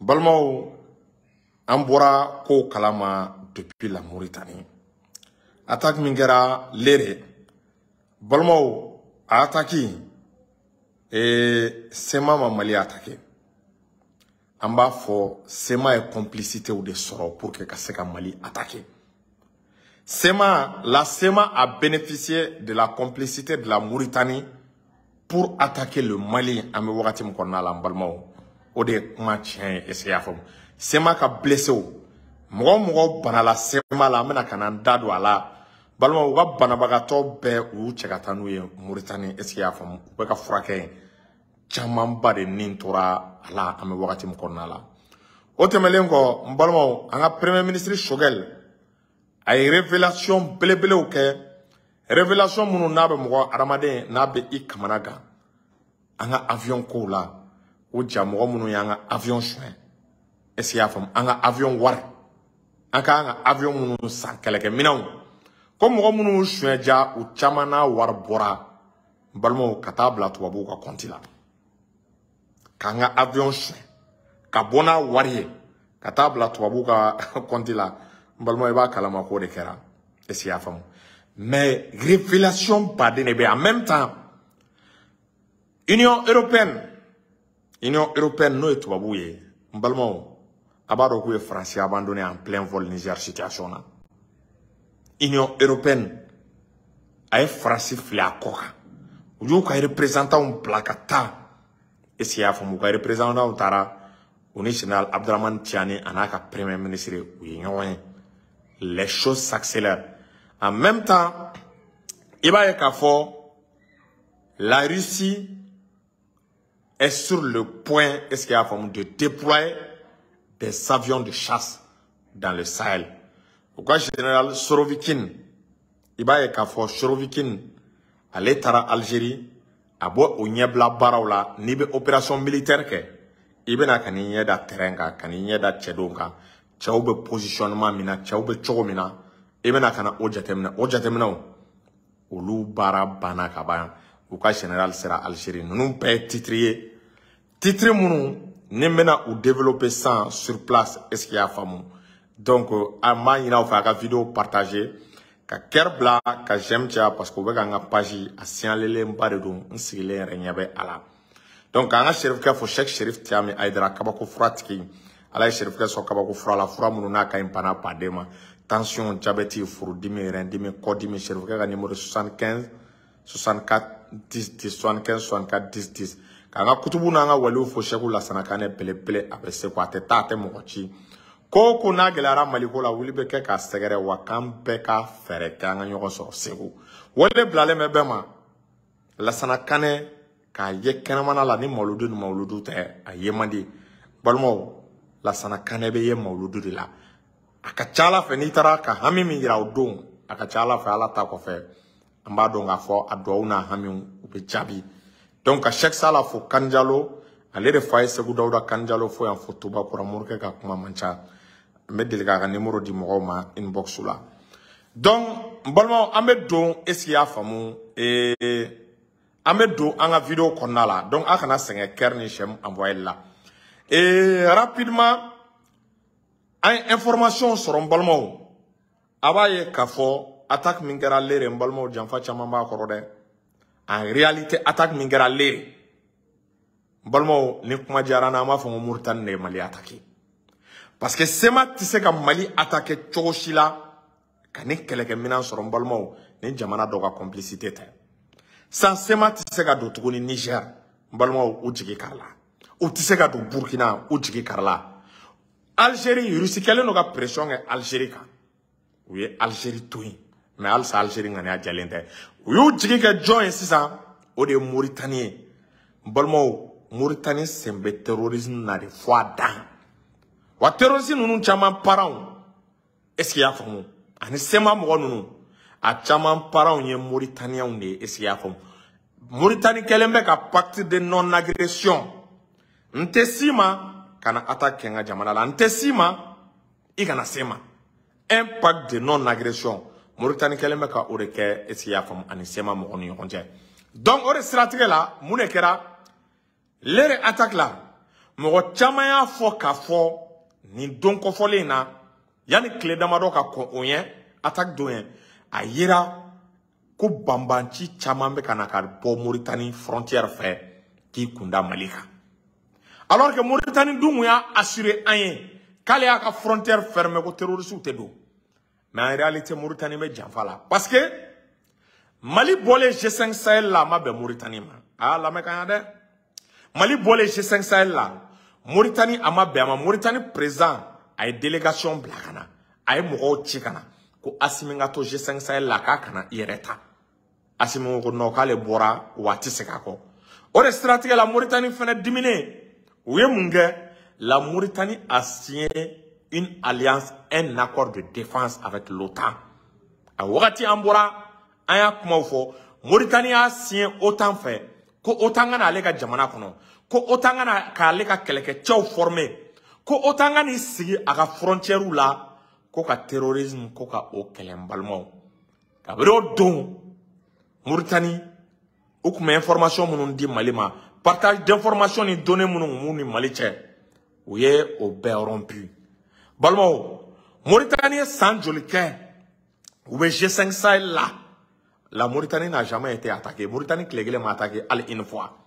Balimaw, an bɔra kow kalama depuis la Mauritanie. Attaque min kɛra Léré, balimaw, a attaque CMA ma Mali attaqué. An b'a fɔ CMA ye complicité de sɔrɔ pour que ka se ka Mali attaquer. CMA, la CMA a bénéficié de la complicité de la Mauritanie pour attaquer le Mali. An bɛ wagati min kɔnɔna la, n balimaw, o de ye kuma tiɲɛ ye. Est ce que i y'a faamu? CMA ka blessé, mɔgɔ o mɔgɔ banala CMA la, an bɛna ka na n da don a la. Balimaw, u ka banabagatɔ bɛɛ, u y'u cɛ ka taa n'u ye Mauritanie. Est ce que i y'a faamu? U bɛ ka furakɛ yen. Camanba de nin tora a la an bɛ wagati min kɔnɔna la. O tɛmɛnen kɔ, n balimaw, an ka premier ministre Choguel a ye révélation belebelew kɛ, révélation minnu n'a bɛ mɔgɔ adamaden n'a bɛ i kamana gan an ka avion kow la. O ja mɔgɔ minnu y'an ka avion suɲɛ, est ce que i y'a faamu, an ka avion wari, an k'an ka avion minnu san, kɛlɛkɛminɛnw, ko mɔgɔ minnu suɲɛ ja, u caman n'a wari bɔra, n balimaw, ka taa bila tubabuw ka compte la. K'an ka avion suɲɛ ka bɔ n'a wari ye ka taa bila tubabuw ka compte la, n balimaw, i b'a kalama k'o de kɛra. Est ce que i y'a faamu? Mais révélation baden de bɛ. En même temps, Union européenne, Union européenne, n'o ye tubabuw ye, n balimaw, a b'a dɔn k'u ye Faransi abandonné en plein vol Niger situation na. Union européenne a ye Faransi fili a kɔ kan. U y'u ka représentants bila ka taa. Est ce que i y'a faamu? U ka représentants taara, u ni général Abdramane Tiani a n'a ka premier ministre, u ye ɲɔgɔn ye. Les choses s'accélèrent. En même temps, i b'a ye k'a fɔ la Russie est sur le point, est-ce qu'il y a faamu, de déployer des avions de chasse dans le Sahel. U ka général Sourovikine, i b'a ye k'a fɔ Sourovikine ale taara Algérie, a bɔ o ɲɛbila baaraw la. N'i bɛ opération militaire kɛ, i bɛna ka n'i ɲɛ da terrain kan, ka n'i ɲɛ da cɛdenw kan, cɛw bɛ positionnement min na, cɛw bɛ cogo min na, i bɛna ka na o jateminɛ. O jateminɛw, olu baara banna ka ban. U ka général sera Algérie. Ninnu bɛɛ ye titre ye, titre minnu ni n bɛna u développer sans sur place. Est ce que i y'a faamu? Donc an b'a ɲini aw fɛ, a ka vidéo partager, ka cœur bila, ka j'aime caya, parce que u bɛ ka n ka page a signalélenba de don. N sigilen yɛrɛ ɲɛ bɛ a la. Donc k'an ka serifukɛ fo, Cheikh Cherif Tiami Aïdara, kabako fura tigi. Ala ye serifukɛ sɔn kabako fura la, fura minnu n'a ka ɲi bana baden ma, tension, diabète, furudimi, rein-dimi, kɔdimi. Serifukɛ ka numéro 75 64 10 10, 75 64 10 10. K'an ka kutubu n'an ka waliw fo, Sɛku Lasana Kanɛ belebele, a bɛ se ko a tɛ taa, a tɛ mɔgɔ ci. Ko o ko n'a gɛlɛyara Maliko la, wuli bɛ kɛ k'a sɛgɛrɛ. Wa k'an bɛɛ ka fɛɛrɛ kɛ an ka ɲɔgɔn sɔrɔ Segu. Wele bilalen bɛ bɛɛ ma. Lasana Kanɛ k'a ye kɛnɛmana la ni mawuludu ni mawuludu tɛ, a ye man di. Balimaw, Lasana Kanɛ bɛ ye mawuludu de la. A ka ca Ala fɛ, n'i taara ka hami min yira o don, a ka ca Ala fɛ, Ala ta kɔfɛ, an b'a dɔn k'a fɔ a duwawu n'a hamiw u bɛ jaabi. Donc ka Cheikh Sala fo, Kanjalo, ale de fa ye Segu Dawuda Kanjalo fo yan fo Tubakura. Morikɛ ka kuma man ca, n bɛ deli k'a ka numéro di mɔgɔw ma inbox la. Donc n balimaw, an bɛ don, est ce que i y'a faamu, an bɛ don an ka vidéo kɔnɔna la. Donc a kana sɛgɛn cœur ni j'aime envoyer la. Et rapidement, an ye information sɔrɔ, n balimaw. A b'a ye k'a fɔ attaque min kɛra Léré, n balimaw, janfa caman b'a kɔrɔ dɛ. En réalité, attaque min kɛra Léré, n balimaw, ni kuma diyara n na, an b'a fɔ ko Mauritanie de ye Mali attaqué, parce que CMA tɛ se ka Mali attaqué cogo si la ka ni kɛlɛkɛminɛn sɔrɔ, n balimaw, ni jamana dɔ ka complicité tɛ. San CMA tɛ se ka don tuguni Niger, n balimaw, u jigi kari la. U tɛ se ka don Burkina, u jigi kari la. Algérie, Russie kɛlen don ka pression kɛ Algérie kan, u ye Algérie to yen, mais halisa Algérie ŋaniya jɛlen tɛ. U y'u jigi kɛ jɔn ye sisan? O de ye Mauritanie ye. N balimaw, Mauritanie sen bɛ terrorisme na de fo a dan. Wa terroriste ninnu caman parents, est ce que i y'a faamu, ani CMA mɔgɔ ninnu, a caman parents ye Mauritaniens de ye. Est ce que i y'a faamu? Mauritanie kɛlen bɛ ka pacte de non agression: n tɛ s'i ma ka na attaque kɛ n ka jamana la, n tɛ s'i ma i kana se ma. Un pacte de non agression, Mauritanie kɛlen bɛ ka o de kɛ, est ce que i y'a faamu, ani CMA mɔgɔ ni ɲɔgɔn cɛ. Donc o de siratigɛ la, mun de kɛra Léré attaque la? Mɔgɔ caman y'a fɔ k'a fɔ nin don kɔfɔlen in na, yanni tile damadɔ ka kɔn o ɲɛ, attaque don ɲɛ, a yera ko banbanci caman bɛ ka na ka bɔ Mauritanie frontière fɛ k'i kunda Mali kan. Alors que Mauritanie dun kun y'a assuré an ye k'ale y'a ka frontière fermée ko terroristes tɛ don. Mais en réalité Mauritanie bɛ janfa la parce que Mali bɔlen G5 Sahel la a ma bɛn Mauritanie ma. A y'a lamɛn ka ɲa dɛ. Mali bɔlen G5 Sahel la, Mauritanie a ma bɛn a ma. Mauritanie président a ye délégation bila ka na, a ye mɔgɔw ci ka na ko Assimi ka to G5 Sahel la k'a kana i yɛrɛ ta. Assimi ko non k'ale bɔra wa a tɛ segin a kɔ. O de siratigɛ la Mauritanie fɛnɛ diminen, u ye mun kɛ? La Mauritanie a signé une alliance, un accord de défense avec l'OTAN. A wagati an bɔra an y'a kumaw fɔ, Mauritanie y'a signé OTAN fɛ ko OTAN ka na ale ka jamana kɔnɔ, ko OTAN ka na k'ale ka kɛlɛkɛcɛw former, ko OTAN ka n'i sigi a ka frontière la ko ka terrorisme ko ka o kɛlɛ. N balimaw, kabini o don Mauritanie u tun bɛ information minnu di Mali ma, partage d'information ni données minnu tun b'u ni Mali cɛ, u ye o bɛɛ rompu. Balimaw, Mauritanie ye san joli kɛ u bɛ G5 Sahel la, la Mauritanie n'a jamais été attaquée. Mauritanie tile kelen ma attaqué hali une fois.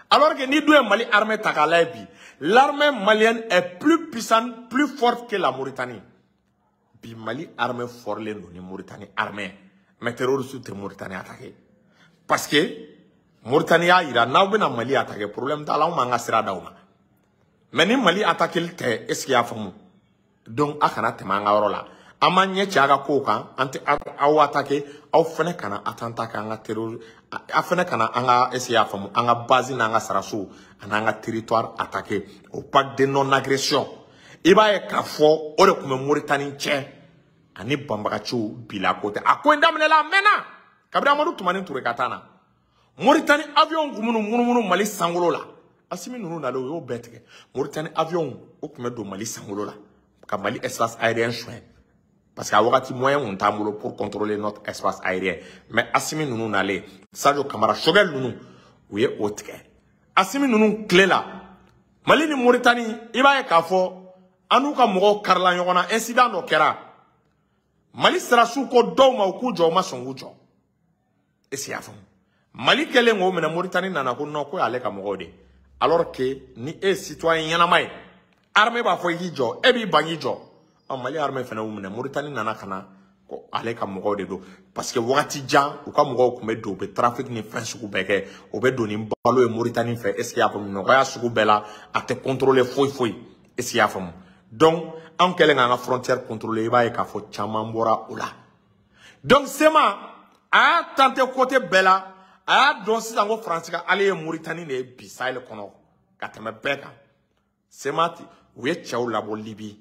Alors que ni dun ye Mali armée ta k'a lajɛ bi, l'armée malienne est plus puissante, plus forte que la Mauritanie. Bi Mali armée forlen don ni Mauritanie armée, mais terroriste tɛ Mauritanie attaqué parce que Mauritanie y'a yira n'aw bɛna Mali attaqué, problème t'a la, anw m'an ka sira d'aw ma. Mais ni Mali attaqué tɛ, est ce que i y'a faamu? Donc a kana tɛmɛ an ka yɔrɔ la, an m'an ɲɛ ci a ka kow kan, an tɛ aw attaqué, aw fɛnɛ kana attentat kɛ an ka terror, aw fɛnɛ kana an ka, est ce que i y'a faamu, an ka base n'an ka saraso ani an ka territoire attaqué. O pacte de non agression, i b'a ye k'a fɔ o de tun bɛ Mauritanie cɛ ani banbagaciw bila ko tɛ. A ko in daminɛla a mɛnna kabini Amadu Tumani Ture ka taa na. Mauritanie avion kun minnu munumunu Mali sankolo la, Assimi ninnu nalen u y'o bɛɛ tigɛ. Mauritanie avion o tun bɛ don Mali sankolo la ka Mali espace aérien soigner parce que a wagati moyen kun t'an bolo pour contrôler notre espace aérien. Mais Assimi ninnu nalen, Sadio Kamara, Choguel ninnu, u ye o tigɛ. Assimi ninnu tile la, Mali ni Mauritanie, i b'a ye k'a fɔ an n'u ka mɔgɔw karila ɲɔgɔn na. Incident dɔ kɛra, Mali sirasiw ko dɔw ma u k'u jɔ, u ma sɔn k'u jɔ. Est ce que i y'a faamu? Mali kɛlen k'o minɛ, Mauritanie nana ko non ko y'ale ka mɔgɔw de, alors que ni e ye citoyen ɲɛnama ye, armée b'a fɔ i k'i jɔ, e b'i ban k'i jɔ. Ɔ Mali armée fana y'u minɛ. Mauritanie nana ka na ko ale ka mɔgɔw de don parce que wagati jan u ka mɔgɔw tun bɛ don, u bɛ trafic ni fɛn sugu bɛɛ kɛ, u bɛ don ni balo ye Mauritanie fɛ. Est ce que i y'a faamu? Nɔgɔya sugu bɛɛ la, a tɛ contrôler foyi foyi. Est ce que i y'a faamu? Donc anw kɛlen k'an ka frontière contrôler, i b'a ye k'a fɔ caman bɔra o la. Donc CMA a y'a tenté côté bɛɛ la, a y'a dɔn sisan ko Faransi ka ale ye Mauritanie de ye bi Sahel kɔnɔ ka tɛmɛ bɛɛ kan. CMA u ye cɛw labɔ Libi,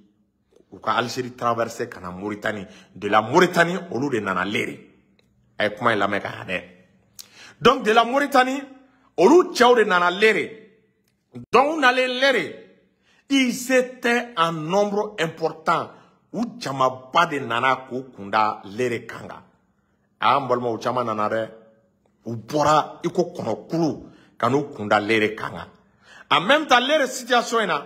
u ka Algérie traversé ka na Mauritanie. De la Mauritanie olu de nana Léré. A ye kuma in lamɛn ka ɲa dɛ. Donc de la Mauritanie olu cɛw de nana Léré. Donc u nalen Léré, ils étaient en nombre important, u jamaba de nana k'u kunda Léré kan kan. A n balimaw, caman nana dɛ, u bɔra i ko kɔnɔkulu ka n'u kunda Léré kan kan. En même temps, Léré situation in na,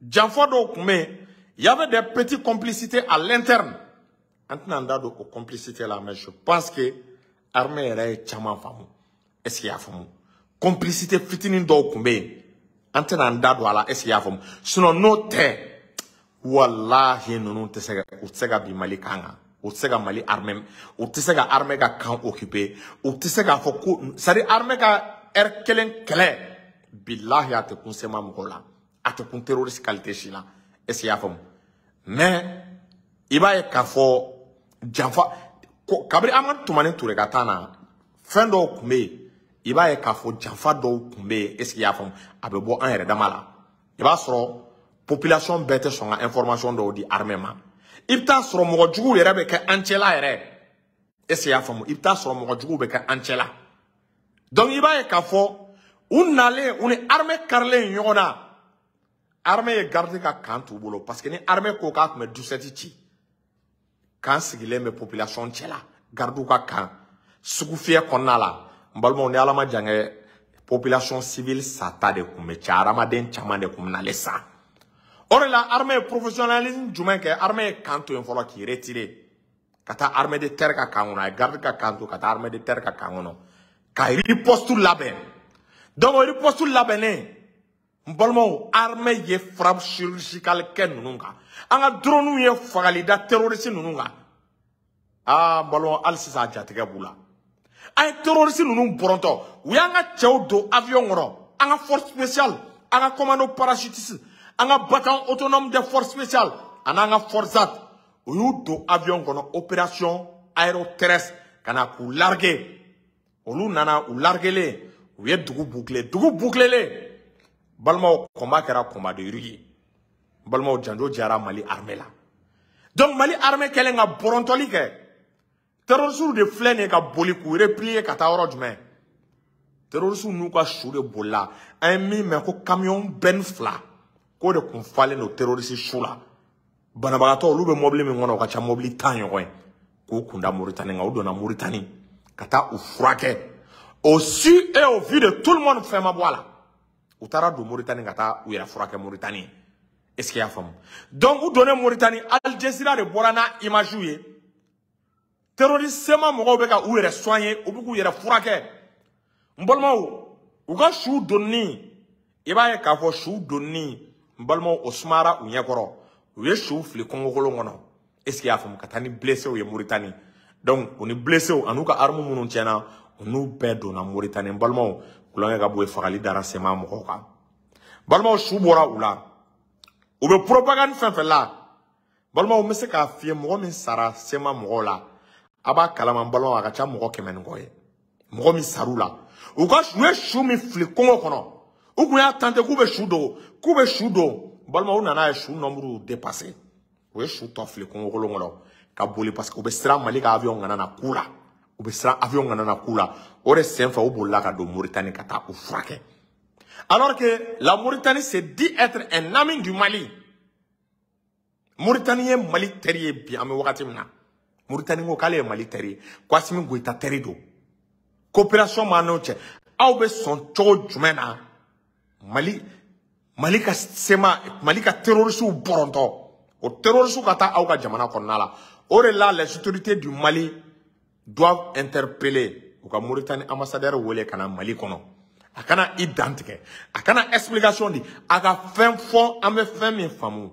janfa dɔw tun bɛ yen, il y avait des petites complicités à l'interne. An tɛna n da don o complicité la, mais je pense que armée yɛrɛ ye caman faamu. Est ce que i y'a faamu? Complicité fitinin dɔw tun bɛ yen, an tɛna n da don a la. Est ce que i y'a faamu? Sinon n'o tɛ, walahi ninnu tɛ se ka, u tɛ se ka bin Mali kan kan, u tɛ se ka Mali armée, u tɛ se ka armée ka camp occuper, u tɛ se k'a fɔ ko, c'est à dire armée ka heure kelen kɛlɛ, bilahi a tɛ kun CMA mɔgɔw la, a tɛ kun terroriste qualité si la. Est ce que i y'a faamu? Mais i b'a ye k'a fɔ janfa ko kabini Amadu Tumani Ture ka taa na, fɛn dɔw tun bɛ yen, i b'a ye k'a fɔ janfa dɔw tun bɛ yen. Est ce que i y'a faamu? A bɛ bɔ an yɛrɛ dama la. I b'a sɔrɔ population bɛɛ tɛ sɔn ka information dɔw di armée ma. I bɛ taa sɔrɔ mɔgɔ juguw yɛrɛ bɛ kɛ an cɛla yɛrɛ. Est ce que i y'a faamu? I bɛ taa sɔrɔ mɔgɔ juguw bɛ kɛ an cɛla. Donc i b'a ye k'a fɔ u nalen, u ni armée karilen ɲɔgɔn na, armée ye garde ka camp t'u bolo parce que ni armée ko k'a tun bɛ 17 ci, camp sigilen bɛ population cɛla, garde ka camp sugu fiyɛ kɔnɔna la. N balimaw, ni Ala ma jan kɛ, Population civile sata de kun bɛ caya, hadamaden caman de kun bɛ nale sa. O de la armée ye professionnalisme jumɛn kɛ? Armée ye camp to yen fɔlɔ k'i retirer ka taa armée de terre ka camp kɔnɔ. A ye garde ka camp to ka taa armée de terre ka camp kɔnɔ ka riposte labɛn. Donc o riposte labɛnnen, n balimaw, armée ye frappe chirurgicale kɛ ninnu kan. An ka drone ye fagali da terroriste ninnu kan. Aa, n balimaw, hali sisan a jatigɛ b'u la. An ye terroriste ninnu bɔrɔntɔ, u y'an ka cɛw don avion kɔnɔ, an ka force spéciale, an ka commando parachutiste, an ka bataillon autonome des forces spéciales ani an ka FORSAT, u y'u don avion kɔnɔ, opération aéroterrestre, ka na k'u larguer. Olu nana u larguelen, u ye dugu boucler. Dugu bouclelen, balimaw, combat kɛra combat de rue ye. Balimaw, janjo jara Mali armée la. Donc Mali armée kɛlen ka bɔrɔntɔli kɛ, terroristes de filɛ nin ye ka boli k'u replier ka taa yɔrɔ jumɛn? Terroristes n'u ka su de bolila. An ye min mɛn, ko camion bɛn 2 k'o de kun falen don terroriste su la. Banabagatɔ olu bɛ mobili min kɔnɔ, o ka ca mobili 10 ɲɔgɔn ye, k'u kunda Mauritanie kan. U donna Mauritanie ka taa u furakɛ au su et au vu de tout le monde. Fɛn ma bɔ a la. U taara don Mauritanie ka taa u yɛrɛ furakɛ Mauritanie. Est ce que i y'a faamu? Donc u donnen Mauritanie, Al Jazeera de bɔra n'a image ye. Terroriste CMA mɔgɔw bɛ ka u yɛrɛ soigner, u bɛ k'u yɛrɛ furakɛ. N balimaw, u ka su donni, i b'a ye k'a fɔ su donni, n balimaw, o sumayara u ɲɛkɔrɔ. U ye su fili kungokolon kɔnɔ. Est ce que i y'a faamu? Ka taa ni blessés ye Mauritanie. Donc u ni blessés an'u ka armes minnu tiɲɛna, u n'u bɛɛ donna Mauritanie. N balimaw, kulonkɛ ka bɔ yen, fagali dara CMA mɔgɔw kan. Balimaw, su bɔra u la. U bɛ propagande fɛn fɛn la, balimaw, n bɛ se k'a f'i ye, mɔgɔ min sara CMA mɔgɔw la, a b'a kalama, n balimaw, a ka ca mɔgɔ 100 ni kɔ ye. Mɔgɔ min sar'u la, u ka u ye su min fili kungo kɔnɔ, u kun y'a tenter k'u bɛ su dogo, k'u bɛ su don. Balimaw, u nana ye su nombre dépassé. U ye su tɔ fili kungokolon kɔnɔ ka boli, parce que u bɛ siran Mali ka avion kana na k'u la. U bɛ siran avion kana na k'u la. O de senfɛ, u bolila ka don Mauritanie ka taa u furakɛ, alors que la Mauritanie se dit être un ami du Mali. Mauritanie ye Mali teri ye. Bi an bɛ wagati min na, Mauritanie ko k'ale ye Mali teri ye, ko Assimi Goïta teri don, coopération b'an n'o cɛ. Aw bɛ sɔn cogo jumɛn na Mali ka CMA, Mali ka terroristes bɔrɔntɔ, o terroristes ka taa aw ka jamana kɔnɔna la? O de la, les autorités du Mali doivent interpeller u ka Mauritanie ambassadeur wele ka na Mali kɔnɔ. A kana i dantigɛ, a kana explication di, a ka fɛn fɔ an bɛ fɛn min faamu.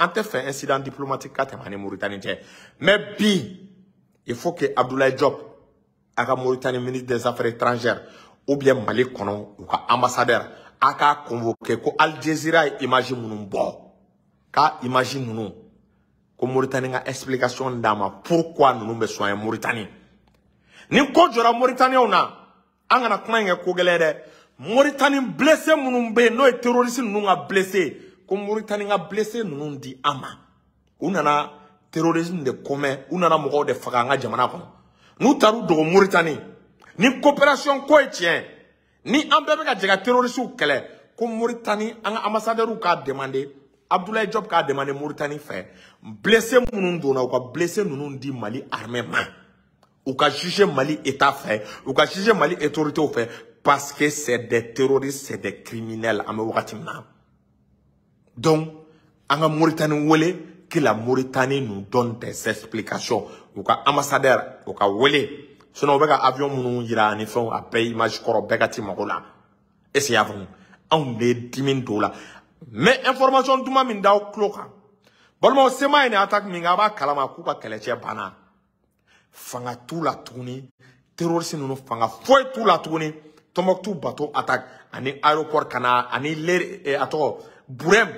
An tɛ fɛ incident diplomatique ka tɛmɛ ani Mauritanie cɛ. Mais bi, il faut que Abdoulaye Diop, a ka Mauritanie ministre des Affaires étrangères, ou bien Mali kɔnɔ u ka ambassadeur, a k'a convoqué ko Al Jazeera ye image minnu bɔ, k'a image ninnu, ko Mauritanie ka explication d'a ma, pourquoi ninnu bɛ soigner Mauritanie. Ni ko jɔra Mauritaniens na, an kana kuma in kɛ ko gɛlɛn dɛ. Mauritanie blessé minnu bɛ yen, n'o ye terroriste ninnu ka blessé, ko Mauritanie ka blessé ninnu di an ma. U nana terrorisme de commet, u nana mɔgɔw de faga an ka jamana kɔnɔ. N'u taar'u dogo Mauritanie, ni coopération ko ye tiɲɛ, ni an bɛɛ bɛ ka jɛ ka terroristew kɛlɛ, ko Mauritanie, an ka ambassadeur k'a demander, Abdoulaye Diop k'a demander Mauritanie fɛ, blessé minnu donna, u ka blessé ninnu di Mali armée ma, u ka juger Mali État fɛ, u ka juger Mali autorités fɛ, parce que c'est des terroristes, c'est des criminels an bɛ wagati min na. Donc an ka Mauritanie wele, que la Mauritanie nous donne des explications. U ka ambassadeur, u ka wele. Sinon u bɛ ka avion minnu yira ani fɛnw, a bɛɛ image kɔrɔ, bɛɛ ka t'i mago la. Est ce que i y'a faamu? Anw de ye dimi don o la. Mais information duman min d'aw tulo kan, balimaw, CMA ye nin attaque min kɛ, a b'a kalama k'u ka kɛlɛcɛ banna, fanga t'u la tuguni. Terroriste ninnu, fanga foyi t'u la tuguni. Tombouctou bateau attaque ani aéroport kana ani le a tɔgɔ Burem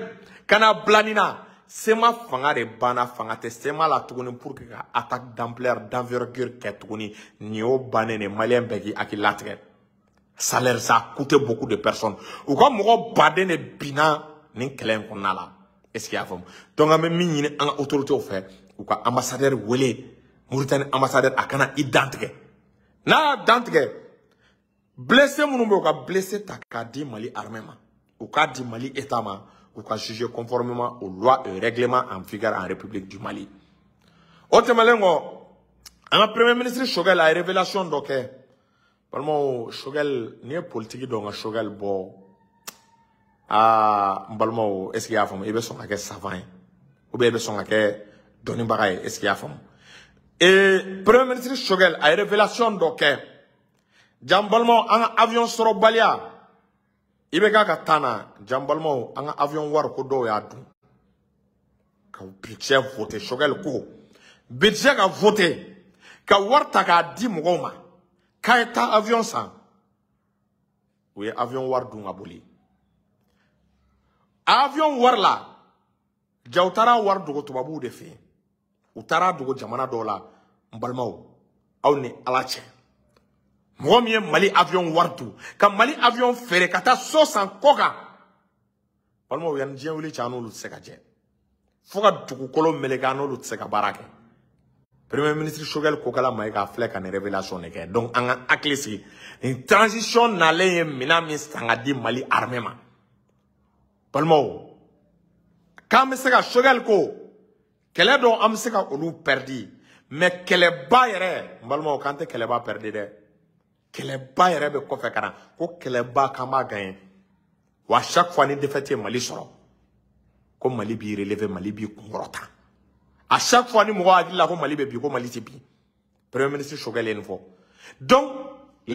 kana bila nin na, CMA fanga de banna. Fanga tɛ CMA la tuguni pour que ka attaque d'ampleur, d'envergure kɛ tuguni. Nin y'o bannen de. Malien bɛɛ k'i hakili latigɛ. Ça leur a coûté beaucoup de personnes. U ka mɔgɔ baden de binna nin kɛlɛ in kɔnɔna la. Est ce que i y'a faamu? Donc an bɛ min ɲini an ka autorités fɛ, u ka ambassadeur wele, Mauritanie ambassadeur, a kana i dantigɛ. N'a y'a dantigɛ, blessé minnu bɛ yen, u ka blessé ta k'a di Mali armée ma, u k'a di Mali État ma, u ka juger conformément aux lois et règlements en vigueur en République du Mali. O tɛmɛnen kɔ, an ka premier ministre Choguel a ye révélation dɔ kɛ. Balimaw, Choguel, n'i ye politique dɔn ka Choguel bɔ, aa n balimaw, est ce que i y'a faamu? I bɛ sɔn ka kɛ savant ye ou bien i bɛ sɔn ka kɛ dɔnnibaga ye, est ce que i y'a faamu? Et premier ministre Choguel a ye révélation dɔ kɛ. Ja n balimaw, an ka avion sɔrɔbaliya, i bɛ k'a ka taa na. Ja n balimaw, an ka avion wari ko dɔw y'a dun ka budget voter. Choguel ko budget ka voter, ka wari ta k'a di mɔgɔw ma k'a ye taa avion san. U ye avion wari dun ka boli. Avion wari la, ja u taara wari dogo tubabuw de fɛ yen, u taara dogo jamana dɔw la. N balimaw, aw ni Ala cɛ, mɔgɔ min ye Mali avion wari dun ka Mali avion feere ka taa so san kɔ kan, balimaw, yanni diɲɛ wuli cɛ, an n'olu tɛ se ka jɛ. Fo ka dugukolo meleke, an n'olu tɛ se ka baara kɛ. Premier ministre Choguel Kokalla Maïga filɛ ka nin révélation de kɛ. Donc an ka hakili sigi, nin transition nalen ye minɛn min san ka di Mali armée ma, balimaw, k'an bɛ se ka Choguel ko kɛlɛ dɔw, an bɛ se ka olu perdi, mais kɛlɛba yɛrɛ, n balimaw, k'an tɛ kɛlɛba perdi dɛ. Kɛlɛba yɛrɛ bɛ kɔfɛ ka na, ko kɛlɛba k'an b'a gagner. Wa chaque fois ni défaite ye Mali sɔrɔ, ko Mali b'i relever, Mali b'i kunkɔrɔta. À chaque fois ni mɔgɔ hakili la ko Mali bɛ bi, ko Mali tɛ bi. Premier ministre Choguel ye nin fɔ. Donc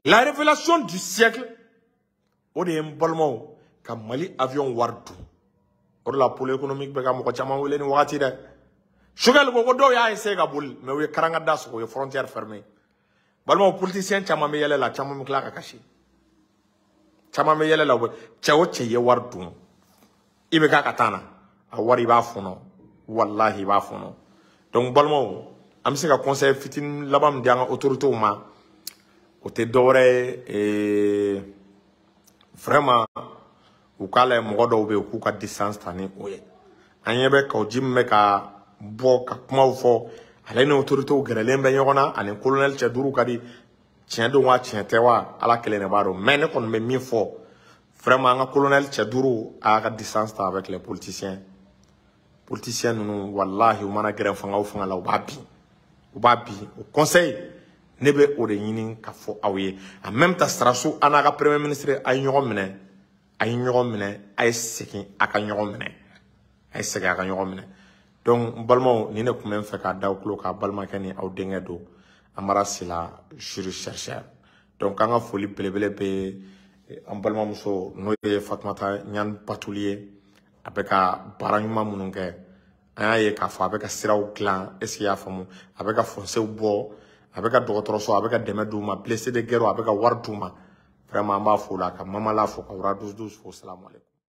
la révélation du siècle, o de ye, n balimaw, ka Mali avion wari dun. O de la pôle économique bɛ ka mɔgɔ caman wele nin wagati dɛ. Choguel ko ko dɔw y'a essayer ka boli, mais u ye karanga da sɔgɔ, u ye frontière fermée. Balimaw, politicien caman bɛ yɛlɛ la, caman bɛ tila ka kasi, caman bɛ yɛlɛ la. U bɛ cɛ o cɛ ye wari dun, i bɛ k'a ka taa na a wari, i b'a fɔnɔ, walahi i b'a fɔnɔ. Donc balimaw, an bɛ se ka conseil fitinin laban min di an ka autorités ma, o tɛ dɔwɛrɛ ye, vraiment, u k'a lajɛ mɔgɔ dɔw bɛ yen, u k'u ka distance ta ni o ye. An ɲɛ bɛ Kaou Djim bɛ ka bɔ ka kumaw fɔ, ale ni autorités gɛrɛlen bɛ ɲɔgɔn na, ani colonel cɛ duuru ka di. Tiɲɛ don wa, tiɲɛ tɛ wa, Ala kelen de b'a dɔn. Mais ne kɔni bɛ min fɔ, vraiment, an ka colonel cɛ duuru a y'a ka distance ta avec les politiciens. Politiciens ninnu, walahi, u mana gɛrɛ fanga o fanga la, u b'a bin, u b'a bin. O conseil, ne bɛ o de ɲini ka fɔ aw ye. En même temps, Sarasu, an n'a ka premier ministre, a ye ɲɔgɔn minɛ, a ye ɲɔgɔn minɛ, a ye segin a ka ɲɔgɔn minɛ, a ye segin a ka ɲɔgɔn minɛ. Donc n balimaw, nin de tun bɛ n fɛ k'a da aw tulo k'a balimakɛ ni aw denkɛ don, Amara Sila, jury chercheur. Donc an ka foli belebele bɛ an balimamuso, n'o ye Fatumata Ɲani Batuli ye. A bɛ ka baara ɲuman minnu kɛ, an y'a ye k'a fɔ a bɛ ka siraw dilan, est ce que i y'a faamu? A bɛ ka fossés bɔ, a bɛ ka dɔgɔtɔrɔso, a bɛ ka dɛmɛ d'u ma, blessé de guerre, a bɛ ka wari d'u ma. Vraiment, an b'a fo la, ka Mamala fo, ka Wura 12 12 fo. Salamu aleykum.